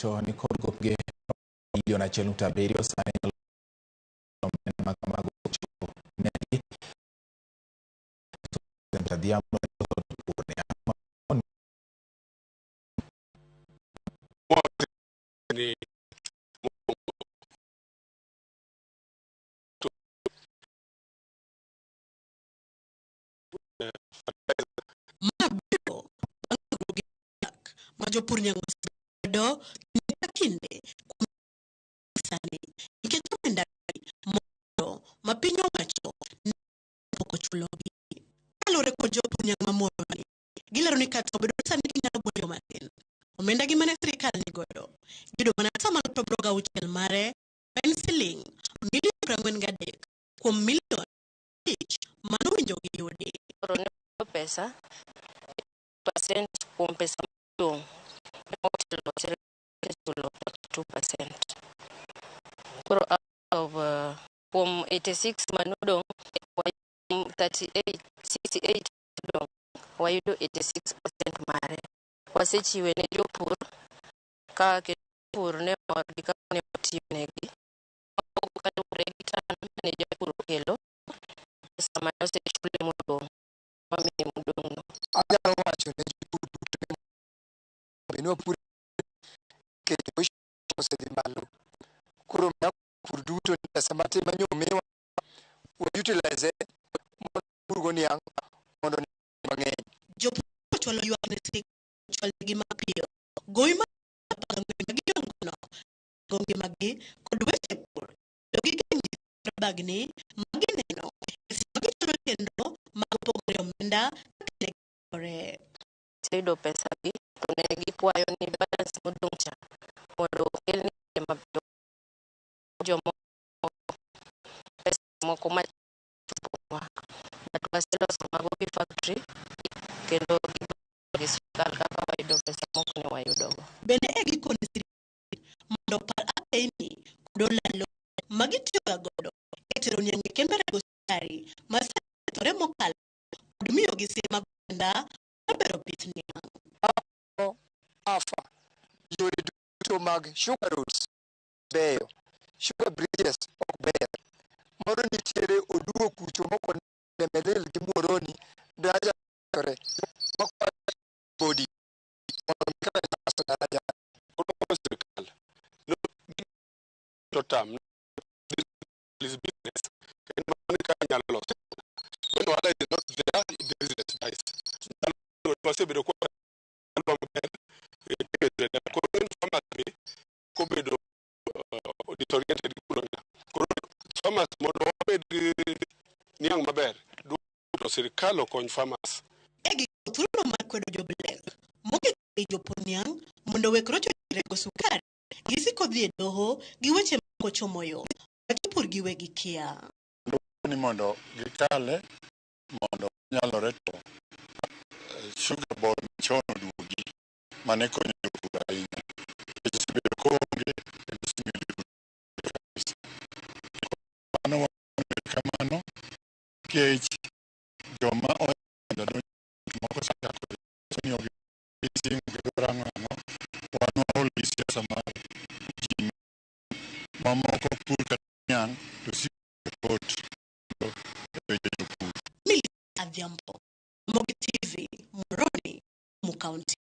owacho ni kod gopgi milion 1.7 sani nyalo omenda ma kamago chopo negi. Adhiambo ni Ma biro bang' tudruok gi dak ma jopur niang' osebedo kinde ka kinde kuom sani nikech omenda moro ma piny owacho ne pok ochulogi. Kaluwore kod jopur niang' ma Muhoroni, gilero ni kata obedo ni sani ginyalo buonjo matin, omenda gi mane sirikal nigodo, giyudo mana atamalo 86 mare ma en siling milion 43 kuom milion 5 manowinjo giyudi. Koro ne pesa percent kuom pesa modong' motelo sirikal chulo 42%. Koro out of kuom 86 manodong' 38 68 odong' wayudo 86% mare. Wasechiwe ne jopur ka kendo jopur ne mor gi kaka ne watiyonegi. Kaluwore gi tan mane japur okelo, pesa mane osechule modong' wamiye modong' no. Anyalo wacho ne jopur duto ni bed ni wapur nikech osedhi malo. Koro pur duto ni pesa matin ma nyo omiwa wa utilize mondo wapurgo niang' mondo mang'eny. Jopur ochwalo ywak ne sirikal ochwalnegi mapiyo gowi mar 14 ma gidong'gono go ngimagi kod weche pur kendo gigeng' ji bagni ma gineno e seche ma gichulo chenro mag pogore omenda kaka ne gitimore. Waseyudo pesa gi to ne gikwayo ni balance modong' cha mondo okelnegi mapiyo jomoko pesa moko machoponwa but waseloso mago gi factory kendo gi sirikal kaka wayudo pesa moko ne wayudogo. Bende e gikone sirikal mondo opar apeini kod olalo ma gitiyoga godo e tero niang' e kembe rego sukari ma sani okethore mokalo kod miyogi siem mag omenda mar bero pith niang'. AFA yore duto mag sugar roads beyo, sugar bridges ok ber. Moro nitiere oduo kucho moko Melil gi Muhoroni daraja okethore makwayo body mondo mi kaka loso daraja. Koro sirikal to tam this business en mano ka nyalo loso. When ohala is not there, the business dies. Wasebedo kwa maber koro en farmers gi kobedo disoriented kuro koro farmers mondo wabed gi niang' maber to sirikal okony farmers. E giko thuolono mar kwedo jo-Black moketo ei jopur niang' mondo owek rocho rego sukari gisiko dhi e doho gi weche ma ok ochomo yo ma jopur giwegi kia. Ni mondo gikale mondo nyalore to sugar board machon oduogi mane konyo jopur ahinya. Nikech osebedo koonge kendo osemiyo jopur kabisa. Mano kamano nikech joma oenda donjo moko osechako miyogi gidwaro ang'o ang'o wan waol gi siasa mar ji mamoko pur kata niang' to siko e court e weche jopur. Milly Adhiambo, Ramogi TV, Muhoroni, Kisumu County.